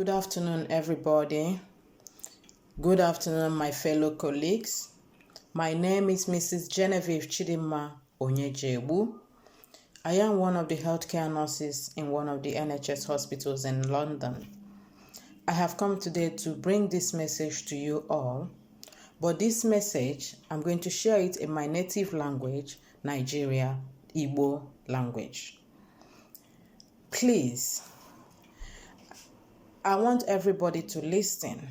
Good afternoon, everybody. Good afternoon, my fellow colleagues. My name is Mrs. Genevieve Chidinma Onyejegbu. I am one of the healthcare nurses in one of the NHS hospitals in London. I have come today to bring this message to you all, but this message, I'm going to share it in my native language, Nigeria, Igbo language. Please, I want everybody to listen,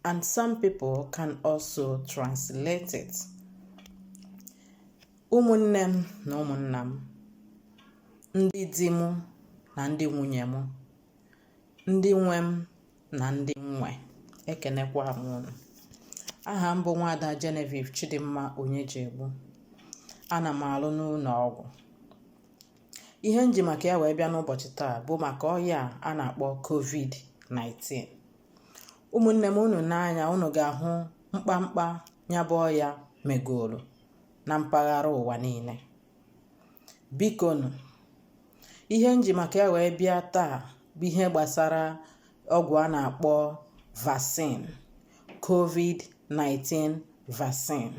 and some people can also translate it. Ụmụnne m na ụmụnna m, ndị di m na ndị nwunye m, ndị nwe m na ndị nwe, ekenekwa m unu. Aha m bụ Nwaada Genevieve Chidinma Onyejegbu. Ana m alụ n'ụlọ ọgwụ. Ihe m ji maka ya wee bịa n'ụbọchị taa bụ maka ọya a na-akpọ COVID-19. Ụmụnne m, unu n'anya unu ga-ahụ mkpamkpa ya bụ ọya megoro na mpaghara ụwa niile. Bikonu, ihe m ji maka ya wee bịa taa bụ ihe gbasara ọgwụ a na-akpọ vaccine, COVID-19 vaccine.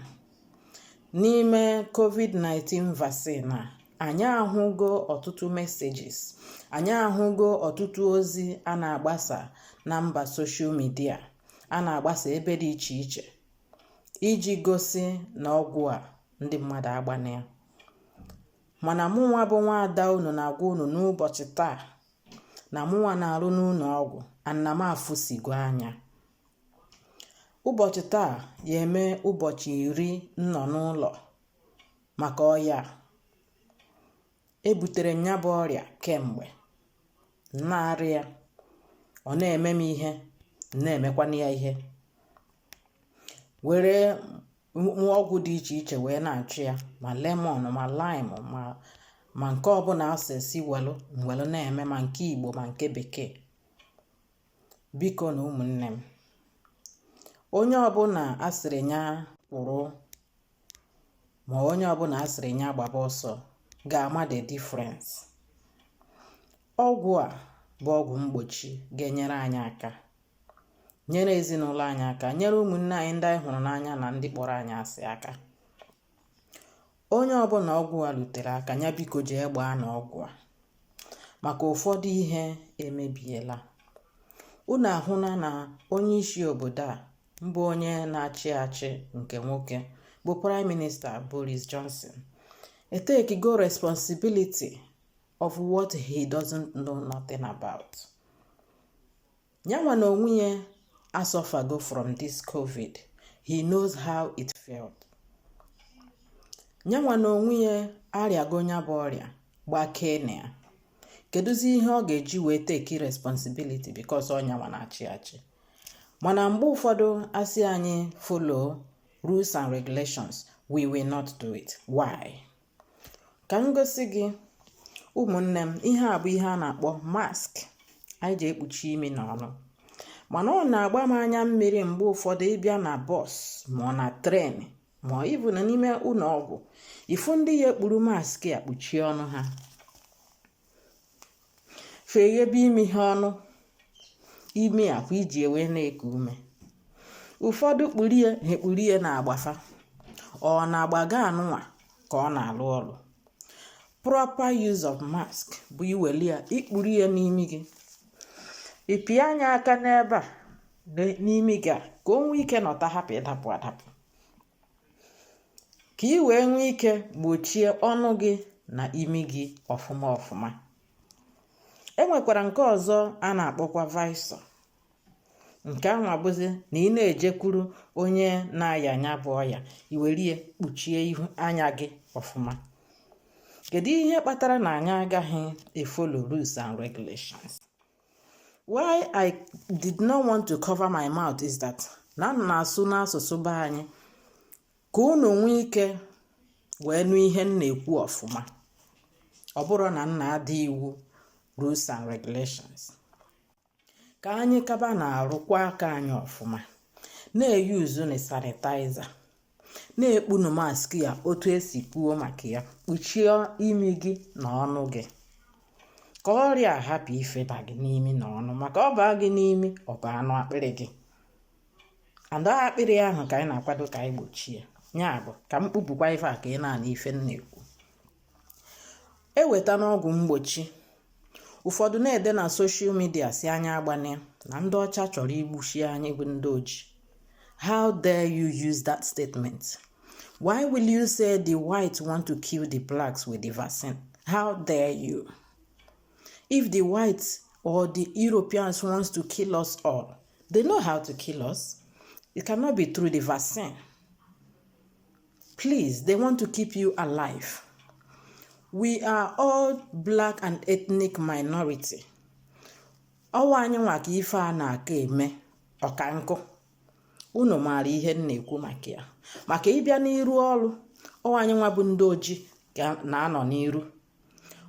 N'ime COVID-19 vaccine a, anyị ahụgo ọtụtụ messages, anyị ahụgo ọtụtụ ozi a na-agbasa na mba social media, a na-agbasa ebe dị iche iche iji gosi na ọgwụ a ndị mmadụ agbana ya. Mana mụnwa bụ nwaada unu na-agwa unu n'ụbọchị taa na mụnwa na-arụ n'ụlọ ọgwụ ana m afụsigo anya. Ụbọchị taa ya eme ụbọchị 10 m nọ n'ụlọ maka ọya a. Ebutere m ya bụ ọrịa kemgbe m na-arịa ya, ọ na-eme m ihe, m na-emekwanụ ya ihe, were ọgwụ dị iche iche wee na-achụ ya, ma lemon, ma lime, ma nke ọbụla asị si welu nwelu na-eme, ma nke Igbo ma nke Bekee. Biko na ụmụnne m, onye ọbụla asịrị ya kwụrụ ma onye ọbụla asịrị ya gbaba ọsọ ga-ama the difference. Ọgwụ a bụ ọgwụ mgbochi ga-enyere anyị aka, nyere ezinụlọ anyị aka, nyere ụmụnne anyị ndị anyị hụrụ n'anya na ndị kpọrọ anyị asị aka. Onye ọbụla ọgwụ a rutere aka ya, biko jee gbaa n'ọgwụ a, maka ụfọdụ ihe emebiela. Unu ahụna na onye isi obodo a mbụ, onye na-achị achị nke nwoke bụ Prime Minister Boris Johnson, etakego responsibility of what he doesn't know nothing about. Yanwa na onwe ya asuffergo from this COVID. He knows how it felt. Yanwa na onwe ya arịago ya bụ ọrịa, gbakee na ya. Kedụzi ihe ọ ga-eji wee take responsibility because ọ nyanwa na-achị achị? Mana mgbe ụfọdụ asị anyị follow rules and regulations, we will not do it. Why? Ka m gosi gị, ụmụnne m, ihe a bụ ihe a na-akpọ mask anyị ji ekpuchi imi na ọnụ. Mana ọ na-agba m anya mmiri mgbe ụfọdụ ịbịa na bus ma ọ na train ma ọ ịbụ na n'ime ụlọ ọgwụ, ifu ndị ya ekpuru mask a kpuchie ọnụ ha, feghebe imi ha ọnụ, imi akwa iji wee na-eku ume. Ụfọdụ kpurie ha ekpurie na-agbafa ọ na-agbaga anụnwa ka ọ na-alụ ọrụ. Proper use of mask bụ iweli ya ikpuru ya n'imi gị, ịpịa anya aka n'ebe a n'imi gị a ka o nwee ike nọta, hapụ ịdapụ adapụ, ka ị wee nwee ike gbochie ọnụ gị na imi gị ọfụma ọfụma. E nwekwara nke ọzọ a na-akpọkwa visor. Nke ahụ abụzi na ị na-ejekwuru onye na-aya anya bụ ọya, iwerie kpuchie ihu anya gị ọfụma. Kedu ihe kpatara na anyị agaghị efollow rules and regulations? Why I did not want to cover my mouth is that na m na-asụ n'asụsụ be anyị ka unu nwee ike wee nụ ihe m na-ekwu ọfụma. Ọ bụrụ na m na-ada iwu rules and regulations, ka anyị kaba na-arụkwa aka anyị ọfụma, na-eyuzu na sanitizer, na-ekpunu mask ya otu esi kwuo maka ya, kpuchie imi gị na ọnụ gị. Ka ọrịa a hapụ ifeba gị n'imi na ọnụ, maka ọ baa gị n'imi, ọ baa anụ akpịrị gị. And ọ akpịrị ahụ ka anyị na-akwado ka anyị gbochie. Ya bụ ka m kpupụkwa ife a ka ị na-anụ ife m na-ekwu. Eweta n'ọgwụ mgbochi, ụfọdụ na-ede na social media si anya agbanye na ndị ọcha chọrọ igbuchi anyị bụ ndị ojii. How dare you use that statement? Why will you say the whites want to kill the blacks with the vaccine? How dare you? If the whites or the Europeans wants to kill us all, they know how to kill us. It cannot be through the vaccine. Please, they want to keep you alive. We are all black and ethnic minority. Ọwa anyị nwa ka ife a na-aka eme ọka nkụ. Unu maara ihe m na-ekwu maka ya. Maka ịbịa n'iru ọrụ, ọwa anyị nwa bụ ndị ojii ka na-anọ n'iru.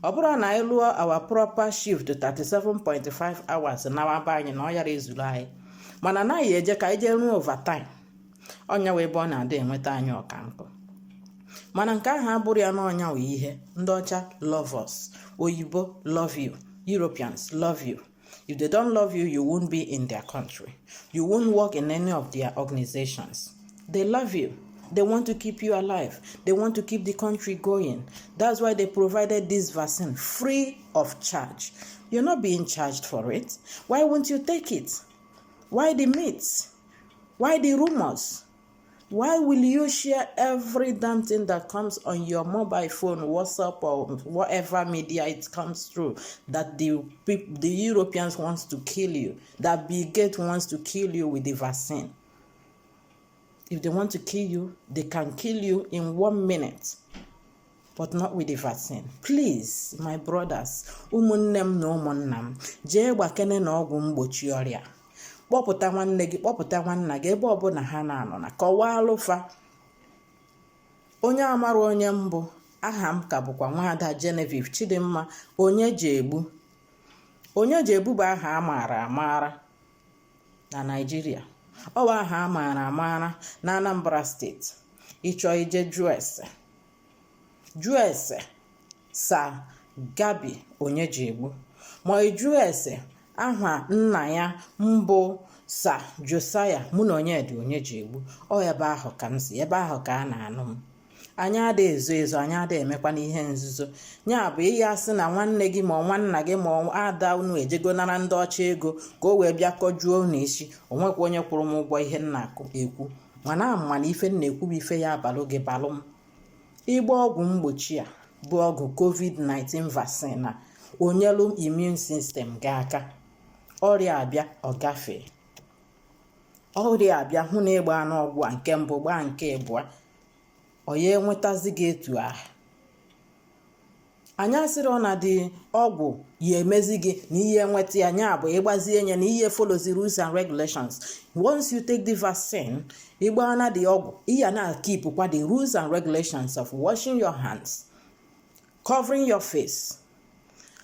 Ọ bụrụ na anyị lụọ our proper shift 37.5 hours nawa be anyị na ọ yara ezuru anyị, mana anaghị eje ka anyị jee rụọ overtime. Ọnya wee ebe ọ na-adị enweta anyị ọka nkụ. Mana nke ahụ abụrụ ya na ọnya wee ihe ndị ọcha love us. Oyibo love you. Europeans love you. If they don't love you, you won't be in their country. You won't work in any of their organizations. They love you. They want to keep you alive. They want to keep the country going. That's why they provided this vaccine free of charge. You're not being charged for it. Why won't you take it? Why the myths? Why the rumors? Why will you share every damn thing that comes on your mobile phone, WhatsApp, or whatever media it comes through, that the Europeans wants to kill you, that Bill Gates wants to kill you with the vaccine? If they want to kill you, they can kill you in 1 minute, but not with the vaccine. Please, my brothers, ụmụnne m na ụmụnna m, jee gbakene na ọgwụ mgbochi ọrịa. Kpọpụta nwanne gị, kpọpụta nwanna gị, ebe ọbụla ha na-anọ na kọwaa alụfa. Onye amara onye mbụ, aha m ka bụkwa Nwaada Genevieve Chidimma Onye ji egbu. Onye ji egbu bụ aha a maara amaara na Naịjirịa. Ọ bụ aha a maara amaara na Anambra Steeti. Ịchọ ije jụọ ese, jụọ ese Sir Gabi Onyejiegbu, ma ị jụọ ese aha nna ya mbụ, Sir Josiah mụ na Onyedị Onyejiegbu. Ọ ebe ahụ ka m si, ebe ahụ ka a na-anụ m. Anyị ada ezo ezo, anyị ada emekwa n'ihe nzuzo. Ya bụ ihe asị na nwanne gị ma ọ nwanna gị ma ọ ada unu ejego nara ndị ọcha ego ka o wee bịa kọjuo unu isi. O nwekwa onye kwụrụ m ụgwọ ihe m na-ekwu, mana ama na ife m na-ekwu bụ ife ya abalụ gị balụ m. Ịgba ọgwụ mgbochi a bụ ọgwụ COVID-19 vaccine a onyelu immune system gị aka, ọrịa abịa ọ gafee. Ọrịa abịa, hụ na ịgba n'ọgwụ a nke mbụ, gbaa nke abụọ, ọ ya enwetazi gị etu ahụ. Anyị asịrị ọ na dị ọgwụ ya emezi gị na ihe nweta ya nya bụ ịgbazie nye na ihe follows rules and regulations. Once you take the vaccine, ịgbaa na the ọgwụ, ihe na keep kwa the rules and regulations of washing your hands, covering your face,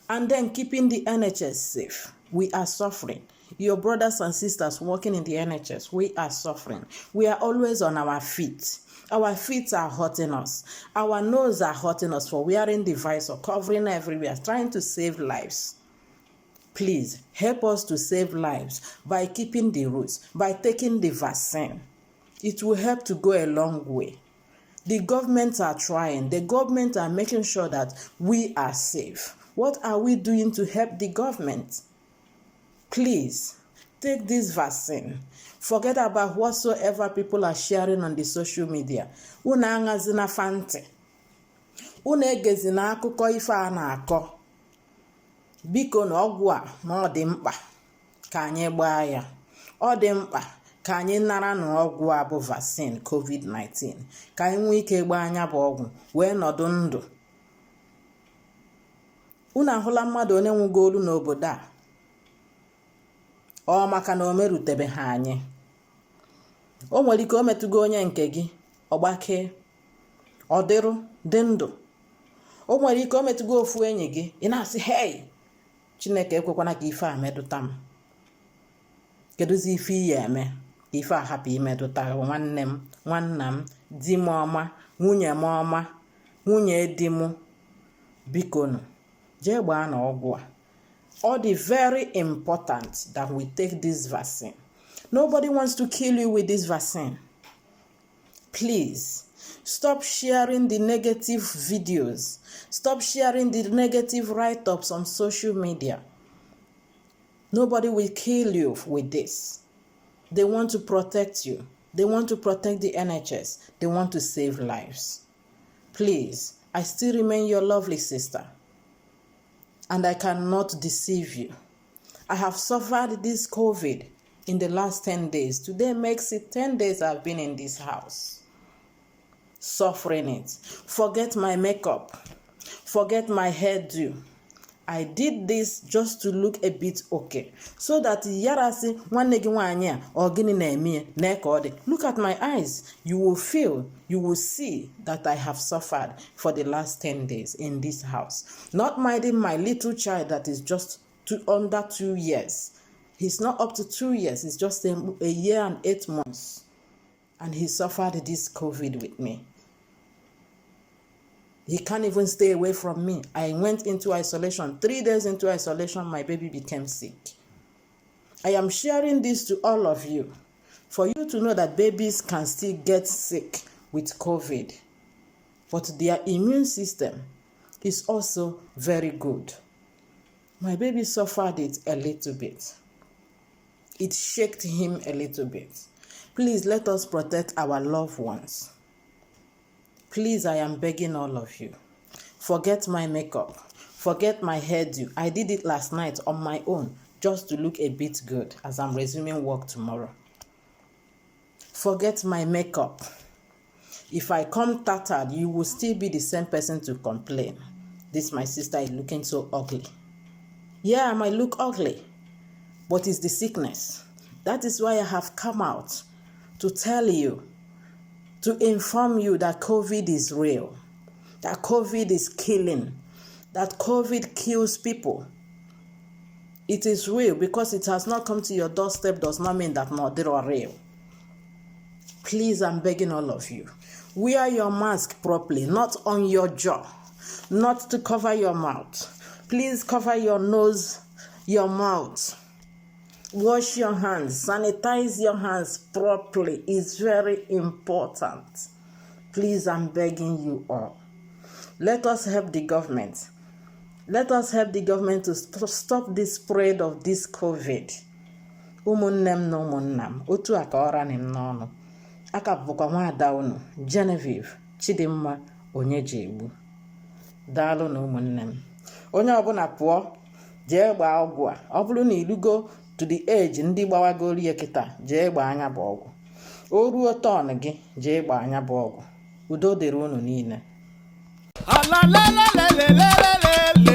and then keeping the NHS safe. We are suffering. Your brothers and sisters working in the NHS, we are suffering. We are always on our feet. Our feet are hurting us. Our nose are hurting us for wearing the visor, covering everywhere, trying to save lives. Please help us to save lives by keeping the rules, by taking the vaccine. It will help to go a long way. The governments are trying. The government are making sure that we are safe. What are we doing to help the government? Please take this vaccine. Forget about whatsoever people are sharing on the social media. Unu aṅazina fa ntị. Unu egezina akụkọ ife a na-akọ. Biko, na ọgwụ a na ọ dị mkpa ka anyị gbaa ya. Ọ dị mkpa ka anyị nara na ọgwụ a bụ vaccine COVID-19, ka anyị nwee ike gbaa anya bụ ọgwụ wee nọdụ ndụ. Unu ahụla mmadụ onye nwụgolu n'obodo a, ọ maka na o merutebeghị anyị. O nwere ike o metụgo onye nke gị, ọgbakee, ọ dịrụ dị ndụ. O nwere ike o metụgo ofu enyi gị, ị na-asị, "Hei, Chineke ekwekwana ka ife a metụta m." Kedụzi ife iyi eme ka ife a hapụ imetụta? Nwanne m, nwanna m, di m ọma, nwunye m ọma, nwunye di m, bikonu, jee gbaa na ọgwụ a. Ọ dị very important that we take this vaccine. Nobody wants to kill you with this vaccine. Please stop sharing the negative videos. Stop sharing the negative write-ups on social media. Nobody will kill you with this. They want to protect you. They want to protect the NHS. They want to save lives. Please, I still remain your lovely sister. And I cannot deceive you. I have suffered this COVID in the last 10 days. Today makes it 10 days I've been in this house suffering it. Forget my makeup, forget my hairdo. I did this just to look a bit okay, so that yarasi nwanne gị nwaanyị a, ọ gịnị na-eme ya na ka ọ dị. Look at my eyes. You will feel, you will see that I have suffered for the last 10 days in this house, not minding my little child that is just under 2 years. He's not up to 2 years. He's just a year and 8 months, and he suffered this COVID with me. He can't even stay away from me. I went into isolation. 3 days into isolation, my baby became sick. I am sharing this to all of you for you to know that babies can still get sick with COVID, but their immune system is also very good. My baby suffered it a little bit. It shaked him a little bit. Please let us protect our loved ones. Please, I am begging all of you. Forget my makeup. Forget my hairdo. I did it last night on my own just to look a bit good as I'm resuming work tomorrow. Forget my makeup. If I come tattered, you will still be the same person to complain. "This my sister is looking so ugly." Yeah, I might look ugly, but it's the sickness. That is why I have come out to tell you, to inform you that COVID is real, that COVID is killing, that COVID kills people. It is real. Because it has not come to your doorstep does not mean that not they are real. Please, I'm begging all of you, wear your mask properly, not on your jaw, not to cover your mouth. Please cover your nose, your mouth. Wash your hands, sanitize your hands properly. It's very important. Please, I'm begging you all. Let us help the government. Let us help the government to stop the spread of this COVID. Ụmụnne m na ụmụnna m, otu a ka ọra m n'ọnụ. Aka bụkwa nwaada unu, Genevieve Chidimma Onyejiegbu. Daalụ na ụmụnne m. Onye ọbụla pụọ jee gbaa ọgwụ a. Ọ bụrụ na irugo to the age ndị gbawagoro ya kịta, jee gbaa anya bụ ọgwụ. O ruo turn gị, jee gbaa anya bụ ọgwụ. Udo dịrị unu niile. Ala le le le le le le le.